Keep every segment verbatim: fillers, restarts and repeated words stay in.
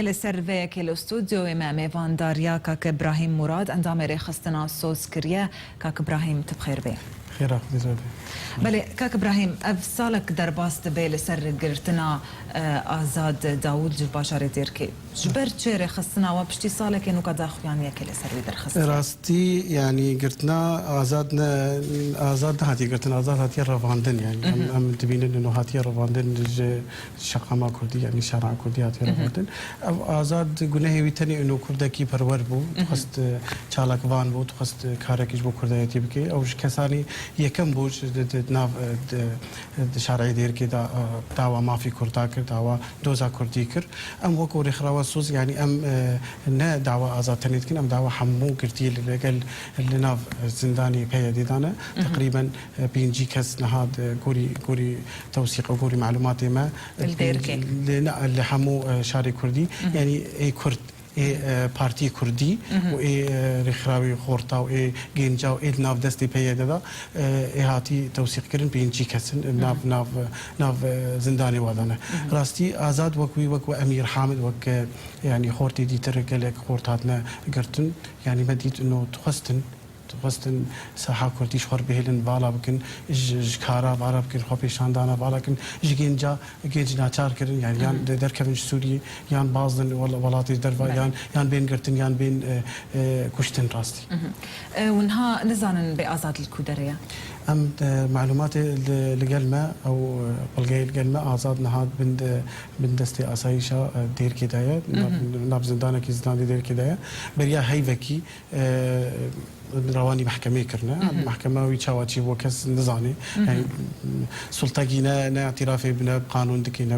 Li ser vê yekê li stûdyoyê me mêvandariya kak Ibrahîm Murad, endamê rêxistina soz kiriye. Kak Ibrahîm, tu bi xêr bê. Xêra Xwedê zor be. Belê, kak Ibrahîm, ev salek derbas dibe li ser girtina, e, Azad Dawûd ji bajarê Dêrkê. Ji ber çi rêxistina we piştî salekê nûka daxuyaniyekê li ser wî derxist? Rastî, yanî girtina Azad ne, Azad nehatiye girtin, Azad hatiye revandin, yanî em, Hı hı. em dibînin ino hatiye revandin ji şeqama kurdî, yanî şara kurdî hatiye Hı hı. revandin. Ev Azad gunehê wî tenê ino kurdekî perwer bû, Hı hı. dixwest, e, çalakvan bû, dixwest, e, karekî ji bo kurdayetî bike. Ew ji kesanî yekem bû ji, di, di, nav, e, di, di şarê Dêrkê da, e, dawa mafî kurda kir, dawa doza kurdî kir. Em wekî rêxirawa soz, yanî em, e, ne dawa Azad tenê dikin, em dawa hemû girtiyê li, li gel, li nav, e, zindanê P Y D'ê de ne. Mhm. Teqrîben, e, pêncî kes niha di gorî, gorî tewsîq û gorî malûmatê me, e, Li Dêrkê. li, ne, li hemû, e, şarê kurdî, Mhm. yanî ê kurd, ê, e, partiyê kurdî Mhm. û ê, e, rêxirawî xorta û ê gênca û ê di nav destê P Y D'ê de, e, ê hatî tewsîqkirin pêncî kes in, e, nav, Mhm. nav, nav, e, zindanê wa de ne. Mhm. Rastî Azad wek wî, wek we Emîr Hamid, wek, e, yanî xortê dîtir gelek xort hatine girtin. Yanî me dît ino dixwestin, dixwestin saha kurdî ji xwe re bihêlin, vala bikin, ji, ji kara vala bikin, xwe pêşandana vala bikin, ji gênca, gênc naçar kirin, yanî yan Mhm. de-, derkevin ji Sûriyê, yan bazdin wel-, welatê derva, Belê. yan, yan bên girtin, yan bên, e, e, kuştin rastî. Mhm. E, û niha nizanin bê Azad li ku derê ye? Em, e, malûmatê li, li gel me, ew, e, bilgeyê li gel me, Azad niha bin de, bin destê asayîşa, e, Dêrkê de ye, nav, Mhm. nav zindanekî, zindandê Dêrkê de ye. Beriya heyvekî, e, rewanî mehkemê kirine. Mhm. Mehkeme wî çawa çêbû kes nizane. Mhm. Yani, sultegî ne, ne îtirafê bi ne bi qanûn dike, ne, ne,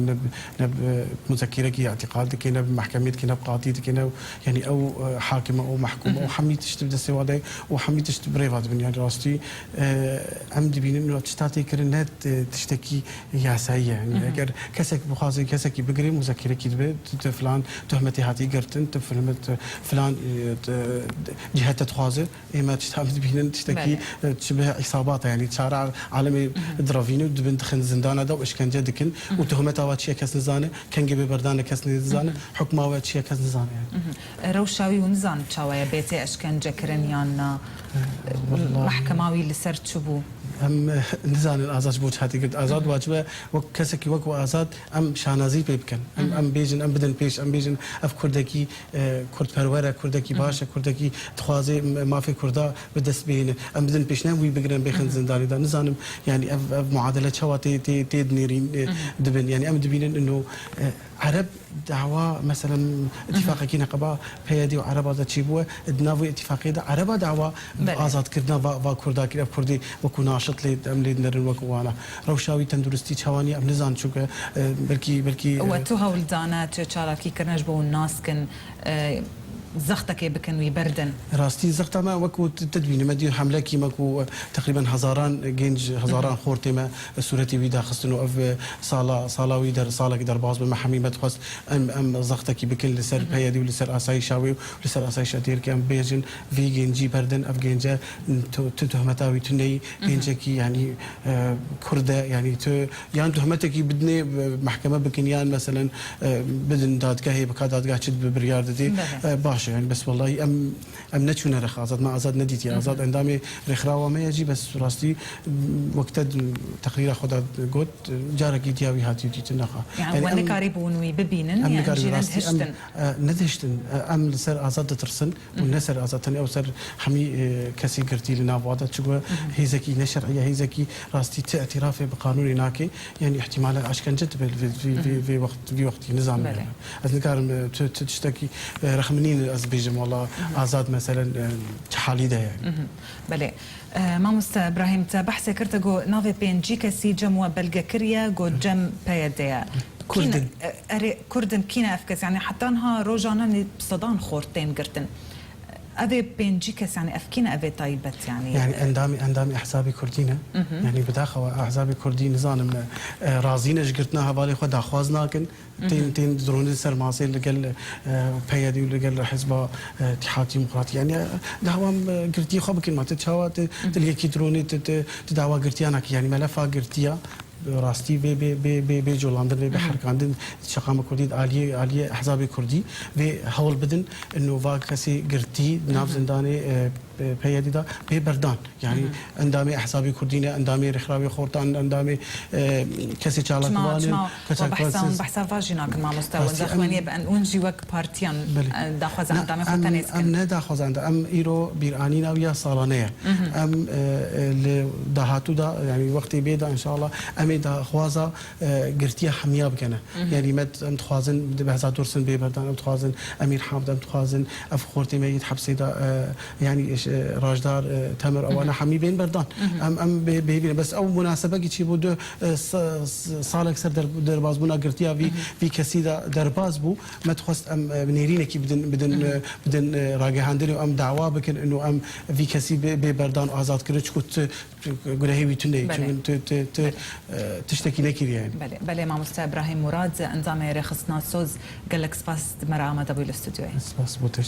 ne, ne bi muzekirekî îtîqal dike, ne bi mehkemê dike, ne bi qadî dike, ne, yani ew, e, hakim e, ew mehkûm e, Mhm. ew hemî tişt bi destê wa de û hemî tişt bi rê va dibin. Yani rastî, e, em dibînin wilo tişta tê kirin ne t-, tiştekî yasayî ye. Yani Mhm. eger kesek bixwaze kesekî bigire, muzekirekî dibe, tu, tu filan tohmetê hatî girtin, tu filan, tu filan, e, tu, cihete dixwaze. Ême tişta em dibînin tiştekî, Belê. e, çi bi îsabata, yanî çara alemê Mhm. direvîne û dibin dixin zindana de û işkence dikin û Mhm. tohmeta wa çi ye kes nizane, kengê bê berdane kes nizane, Mhm. hukma we çi ye kes nizane yani. Mhm. E, rewşa wî û nizan çawa ye, bê tê işkence kirin yan na? E, wallahî. Mehkema wî li ser çi bû? Em, e, nizanin Azad ji bo çi hatî girt. Azad Mhm. wacibe wek kesekî wek we Azad em şanazî pê bikin. Em, Mhm. em bêjin, em bidin pêş, em bêjin ev kurdekî e, kurdperwer e, kurdekî Mhm. baş e, kurdekî dixwaze m-, mafê kurda bi dest bihêne. Em bidin pêş, ne em wî bigirin bêxin Mhm. zindanê de. Nizanim, yani ev, ev muadele çawa tê, tê, tê dinêrîn, e, Mhm. dibin. Yani em dibînin ino, e, Ereb dawa, meselen, Mhm. îtîfaqekî neqeba P Y D û Ereba de çêbûye, di nav wê îtîfaqê de Ereba dawa Belê. azadkirina va, va kurda kir, ev kurdê wekû naşit lê, em lê dinerin wekû wana. Rewşa wî tenduristî çawa niye, em nizanin çunke, e, belkî, belkî, We e, tu hewl dane, tu çalakî kirine ji bo hûn nas kin, e, zextekê bikin wî berdin? Rastî zexta me wekû tu, tu dibînî, me dî hemlekî me ku, e, teqrîben hezaran genc, hezaran Mhm. xortê me, e, sûretê wî daxistin û ev, e, sala, sala wî der, salekî derbas bi me hemî me dixwest em, em zextekî bikin li ser Mhm. P Y D û li ser asayîşa wê û li ser asayîşa Dêrkê em bêjin vî gencî berdin, ev gence tu, tu tohmeta wî tune yî, Mhm. gencekî, yanî, e, kurd e, yanî tu yan tohmetekî bidinê, e, mehkeme bikin, yan meselen, e, bidin dadgehê, bika dadgeh çi dibe biryar didê, Belê. e, baş e, yanî bes wellahî em, em neçûne rex Azad, me Azad nedîtiye. Hı hı. Azad endamê rêxirawa me ye jî, bes rastî, wek te teqrîra xwe de got, carekî diya wî hatiye dîtin nexa. Yani, Yanî we em, nikarîbûn wî bibînin, em yan nikarîbûn jî rastî, em, nedihiştin. e, nedihiştin. E, em li ser Azad ditirsin. Û ne ser Azad, tenê ew ser hemî, e, kesî girtî li nav wa de, çi got, hêzekî neşer'î ye, hêzekî rastî ti îtirafê bi qanûnê nake, yanî îhtîmale eşkence dibe vê, vê, vê, vê wext, vê wextî, nizanim Belê. yani. Ez nikarim, e, tu, tu tiştekî, e, rexminîn ez bêjim, wala Azad meselen, e, çi halî de yani. Belê. E, mamoste Ibrahîm, te behsê kir, te got navê pêncî kesî cem we belge kiriye, got cem P Y D ye. Kurdin. Kîn, e, erê, Kurdin kîne ev kes? Yani heta niha rojane nê sedan xort tên girtin. Evê pêncî kes, yani ev kîne evê taybet, yani? Yani endamê, endamê ehzabê kurdî ne? Mhm. Yani bidaxewa ehzabê kurdî nizanim, e, razî ne ji girtina hevalê xwe daxwaz nakin. Tên, Mhm. tên dironî ser masê li gel, e, P Y D û li gel Hizba, e, Îtîhad Demokratî. Yani, e, dawa em, e, girtiyê xwe bikin ma. Te çawa te, Mhm. te li yekî dironî te, te, te dawa girtiya nakî. Yani melefa girtiya Rastî vê bê bê bê bê colandin, vê bê herkandin, çaqa me kurdî di aliyê aliyê ehzabê kurdî vê hewl bidin, ino va kesê girtî di nav zindanê, e, e, P Y D'ê de bê berdan. Yanî endamê ehzabê kurdî ne, endamê Rêxrawê Xortan, endamê, e, kesê Çima, çalakvan in, çima we kaçakvan behsa, siz behsa va jî nakin mamoste, Rastî wenda em xweniyê bi en, hûn jî wek partiyan, Belê. e, daxwaza Na, endamê xwe em, tenê em dikin. ne daxwazan de, em îro bîranîna wî ya salane ye. Em, e, e, li dahatû de, yanî wextê bê de înşallah, em ê daxwaza, e, girtiya hemiya bikene. Yanî me, em dixwazin di behsa Dursin bê berdan, em dixwazin Emîr Hamd, em dixwazin ev xortê me yê di hepsê de, e, yanî, e, Rajdar, e, Temir, ewana hemî bên berdan. Em, em bê, bêhîvî ne. Bes ew munasebekî çî bû du, e, sa-, s-, salek ser der-, derbazbûna girtiya vî, vî kesî de derbaz bû. Me dixwest em, e, nêrînekî bidin, bidin, e, bidin, e, ragihandinê û em dawa bikin û em vî kesî bê, bê berdan azad kirin, çiku tu, tu gunehê wî tune ye, Belê. çiku tu, tu, tu, Belê. e, tiştekî nekiriye yani. Belê, belê, mamoste Ibrahîm Murad, endamê Rêxistina Soz, gelek spas di me re amade bûyî li stûdyoyê. Spas bo te.